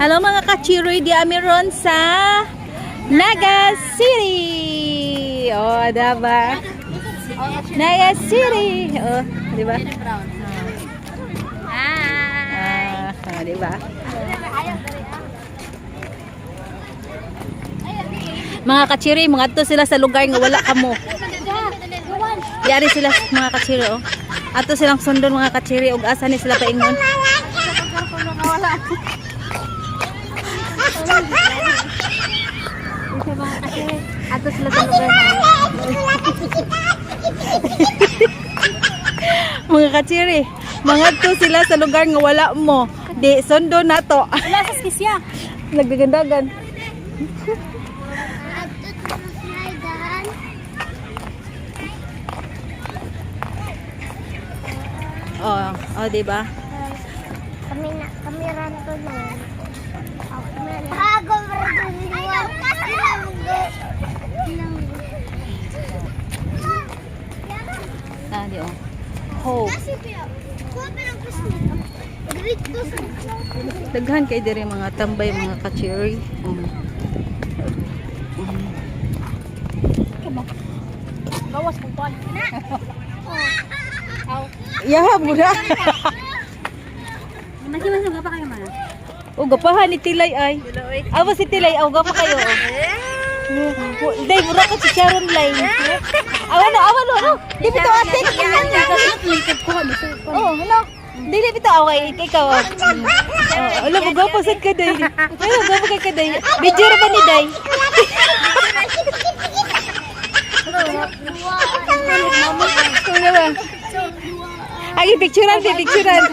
Hello, mga kachiroy, di ami ron sa Naga City. Oh, diba? Naga City. Oh, di ba? Hi! Ah, di ba? Mga kachiri, mga to sila sa lugar nga wala kamo. Yari sila, mga kachiri, oh. Ato silang sundon, mga kachiri, ug asa ni sila paingon. Ato sila sa lugar. Mga kachiri, mga to sila sa lugar nga wala mo. Di sundo na to. Wala sa skisya. Nagdagandagan. Oh, di ba? Kami na, kami ranto na. Bago Ah, di oh. Ho. Daghan kay diri mga tambay, mga kachiri. Oh. Gawas kong pan. Yaha mura. Mas pa kayo man. O gapahan ni Tilay ay. Awa si Tilay, aw gapa kayo. Oh. Day mura ka chicharon lay. Awa no, awa no, no. Di bitaw ate. Oh, ano? Dili bitaw okay, ikaw. Oh. Oh, alam mo gwapo sad ka, day. Ay, gwapo kay ka, day. Video ra ba ni day? Ano ba? Ay, picturean, di picturean.